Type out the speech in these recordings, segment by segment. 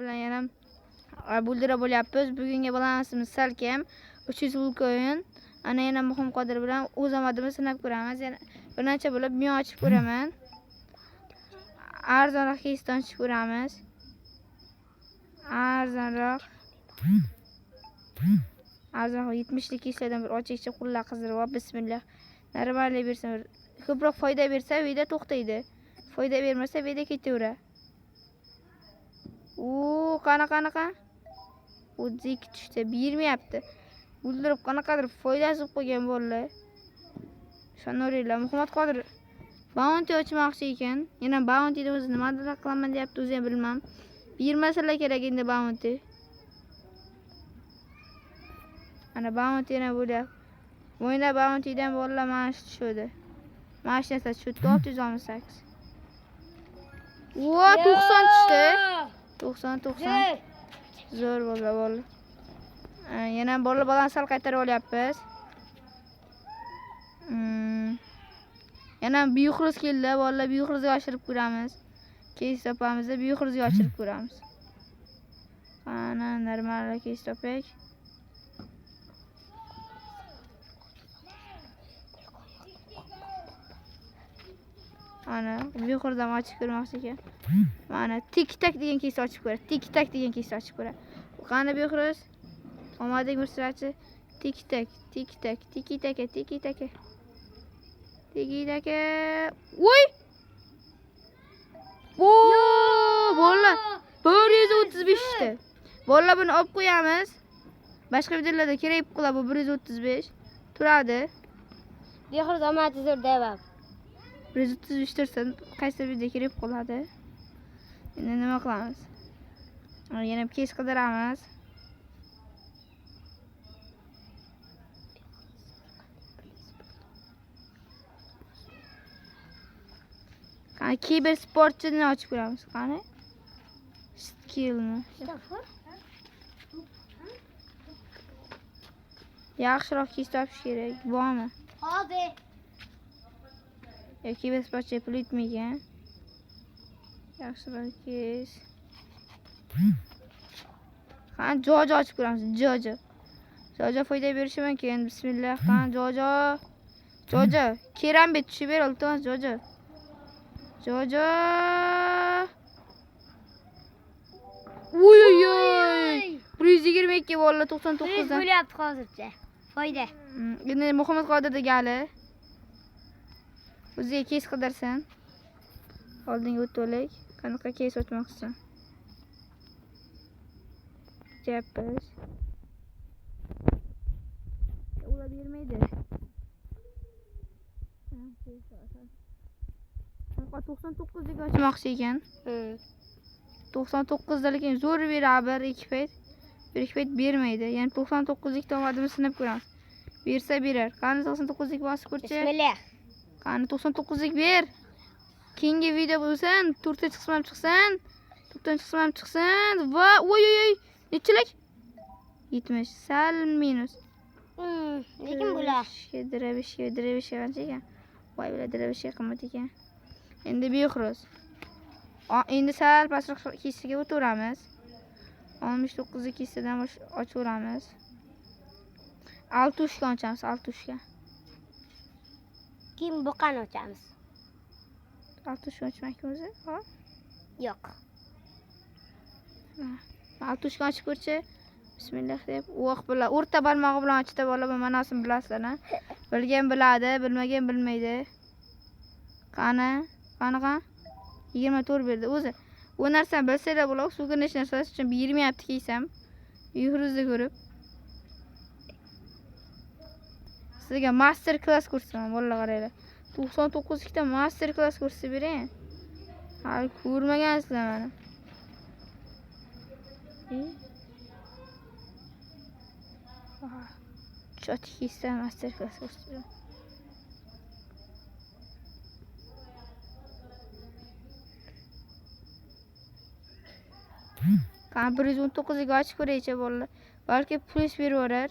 Bilan yana buldira bo'lyapmiz. Bugungi balansimiz salkam 300 vulcoin. Ana yana Muhim Qodir bilan o'z omadimizni sinab ko'ramiz. Yana bir necha bo'lib men ochib ko'raman. Arzonroq keysdan ochib ko'ramiz. Arzonroq. Arzonroq 70lik keyslardan bir ochikcha qo'llar qizdirib olib, bismillah. Normalni bersin, ko'proq foyda bersa, video to'xtaydi. Foyda bermasa, video ketaveradi. U qanaqa? 32 tushdi, bermayapti. O'ldirib qanaqadir foydasi bo'lib qolgan bolalar. Ishonaveringlar, Muhammad Qodir bounty ochmoqchi ekan. Yana bountyni o'zi nimadir qilaman deyapti, o'zi ham bilmam. Bermasalar kerak endi bounty. Ana bounty yana bo'lyapti. O'yna bountydan bolalar mana shu tushdi. Mana shu narsa tushdi, 668. Va 90 tushdi. 90 90. Zo'r bo'ldi, bo'ldi. Yana bola balans sal qaytarib olyapmiz. Yana buyuqriz keldi, bolalar buyuqrizga oshirib ko'ramiz. Keys topamiz, buyuqrizga oshirib ko'ramiz. Ana normal keys topaylik. Ana buyuqrizdan ochib ko'rmoqchi ekan. Mana tik-tak degan keys ochib ko'radi. Tik-tak degan keys ochib ko'radi. Qani buyuqriz? Omading bo'lsa-chi. Tik-tak, tik-tak, tiki-taka, tiki-taka. Tiki-taka. Voy! O, bolalar 135 ta. Bolalar buni olib qo'yamiz. Boshqa videolarda kerak bo'lib qoladi bu 135. Turadi. Buyuqriz omadi zo'r devam. 135 tursin, qaysi video kerak bo'lib qoladi. Endi nima qilamiz? Yana bir kes qidiramiz. Qani kiber sportchini ochib ko'ramiz. Qani? Skillni. Yaxshiroq kes topish kerak. Bormi? Hozir. Yo, kiber sportchi pul yetmagan. Yaxshiroq kes. Qani jojo ochib ko'ramiz. Jojo. Jojo foyda berishi mumkin. Bismillah. Qani jojo. Jojo, kerambit tushib ber, iltimos jojo. Jojo. Uy uy uy. 122 bolalar 99 dan. Bo'lyapti hozircha. Foyda. Endi Muhammad Qodirda gali. O'ziga kes qidirsin. Oldinga o'tib olaylik. Qanaqa kes ochmoqchisan? Kutyapmiz. Ular bermaydi. 99 lik ochmoqchi ekan. 99 da lekin zo'r beradi bir ikki payt. Bir ikki payt bermaydi. Ya'ni 99 lik omadimizni sinab ko'ramiz. Bersa berar. Qani 99 lik bosib ko'rchi. Bismillah. Qani 99 lik ber. Keyingi video bo'lsin, to'rtinchi qism ham chiqsin. To'rtinchi qism ham chiqsin va oy oy oy. Nechilik? 70. Sal minus. Lekin bular Drabishga, drabishga qancha ekan? Voy, bular drabishga qimmat ekan. Endi buyuqroz. Endi sal pastroq kesiga o'taveramiz. 69 kesidan ochaveramiz. Olti uchga ochamiz, olti uchga. Keyin buqani ochamiz. Olti uchga ochmakmi o'zi? Ha? Yo'q. Ha. Olti uchga ochib ko'rchi. Bismillah deb. O'q bilan, o'rta barmog'i bilan ochdi bola, bu ma'nosini bilasizlar, ha? Bilgan biladi, bilmagan bilmaydi. Qani? Qanaqa? 24 berdi o'zi. Bu narsani bilsanglar bo'ladi, so'kinish narsasi uchun bermayapti keysam. Yuhruzni ko'rib. Sizga master klass ko'rsataman, bolalar qaranglar. 99 ikkita master klass ko'rsatib beray. Hali ko'rmagansizlar mana. Chotki master klass ko'rsatib beraman. Qani 119 ga ochib ko'raychi bolalar. Balki plyus berib yuborar.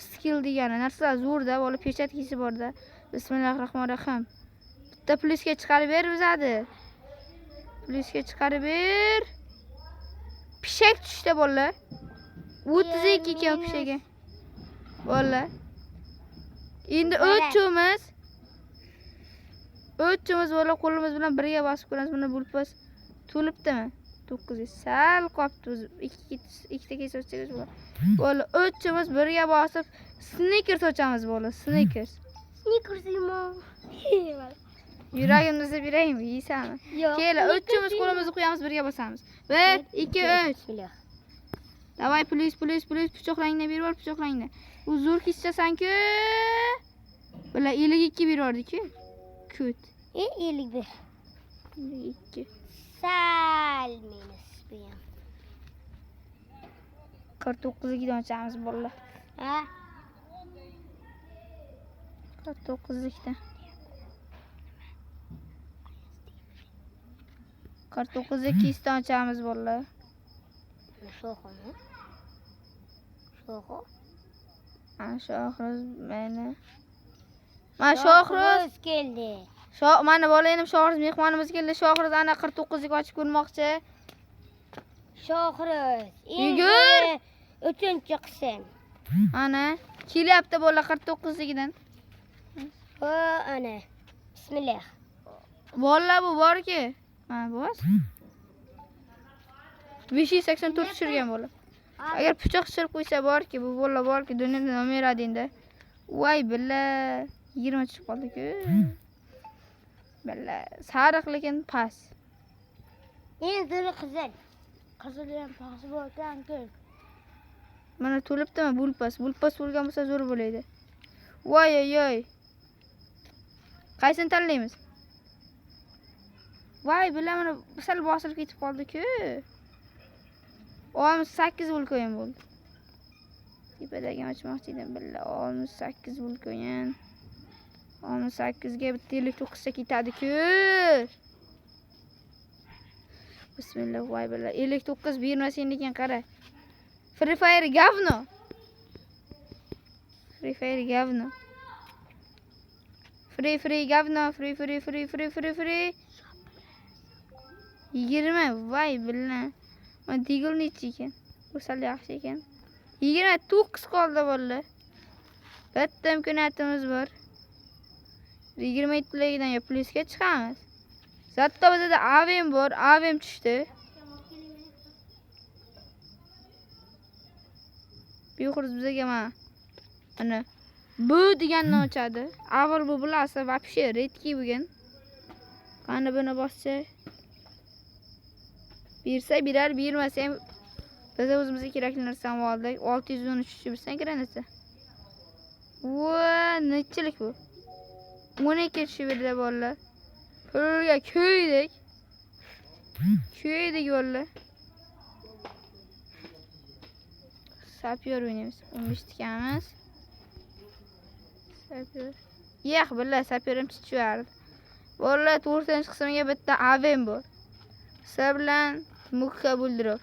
Skill degani narsalar zo'rda, bola pechatkisi borda. Bismillahirrohmanirrohim. Bitta plyusga chiqarib ber o'zadi. Plyusga chiqarib ber. Pishak tushdi bolalar. 32 ekan pishagi. Bolalar. Endi o'chimiz. O'chimiz bola qo'limiz bilan birga bosib ko'ramiz. Buni bulpas to'libdimi? 9 sal qolibdi o'zi. Ikkita kesa ochsak bo'ladi. Bola o'chimiz birga bosib Snickers ochamiz bola, Snickers. Snickers yeyman. Yuragimni beraymi, yeysanmi? Yo'q. Kel, o'chimiz qo'limizni qo'yamiz, birga bosamiz. 1 2 3. Bismillah. Давай, плюс, плюс, плюс, pichoqlaringni berib yubor, pichoqlaringni. U zo'r keschasan-ku. Bila 52 berordi-ku. Kut. 51. 52. Sal minus bu ham. 49 dan ochamiz bolalar. Ha? 49 likdan. 49 kisdan ochamiz bolalar. Sho'ximi? Sho'xi. Ana Shohruz meni. Mana Shohruz. Keldi. Mana bola endi Shohruz mehmonimiz keldi. Shohruz ana 49 lik ochib ko'rmoqchi. Shohruz. Yugur! Uchinchi qism. Ana kelyapti bola 49 ligidan. Va ana. Bismillah. Bolalar bu borki. Mana bos. 584 tushirgan bola. Agar pichoq tushirib qo'ysa borki, bu bola borki dunyoda nomer 1 da. Voy billa 20 tushib qoldi-ku. Billa sariq lekin past. Eng zo'ri qizil. Qizil ham past bo'lgan-ku. Mana to'libdimi bulpas? Bulpas bo'lgan bo'lsa zo'r bo'ladi. Voy oy oy. Qaysini tanlaymiz? Voy billa mana sal bosilib ketib qoldi-ku. 68 bo'lkoyin bo'ldi. Tepadagi ochmoqchi edim billa 68 bo'lkoyin. 68 ga bitta 59 ta ketadi-ku. Bismillah voy billa 59 bermasang lekin qara. Free Fire говно. Free Fire говно. Free free говно, free free free free free free. 20 voy billa. Mana Deagle nechi ekan? Bu sal yaxshi ekan. 29 qoldi bolalar. Bitta imkoniyatimiz bor. 27 ligidan yo plyusga chiqamiz. Зато bizda AVM bor, AVM tushdi. Bexuruz bizga mana ana bu deganni ochadi. Avval bu bilasiz, вообще редкий bo'lgan. Qani buni bossa bersa berar, bermasa ham biz o'zimizga kerakli narsani oldik. 613 tushib bersang granata. Va, nechilik bu? 12 tushib berdi bolalar. Pulga kuydik. Kuydik bolalar. Sapyor o'ynaymiz. 15 tikamiz. Sapyor. Yex, billa sapyorim chichib. Bolalar 4-qismiga bitta AVM bor. Sizlar bilan mukka bo'ldirib.